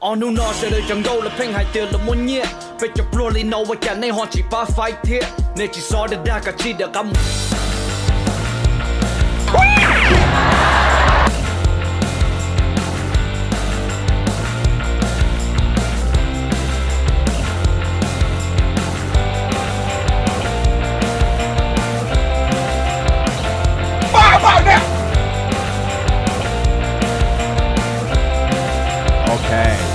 Ob hnub no sawv daws cov nkauj lawv pheej hais tias lawv muaj nyiaj, peb cov pluag li no ua cas nej ho tsis pab faib thiab? Nej tsis xav dag dag kav tsij rov qab mus. Ok.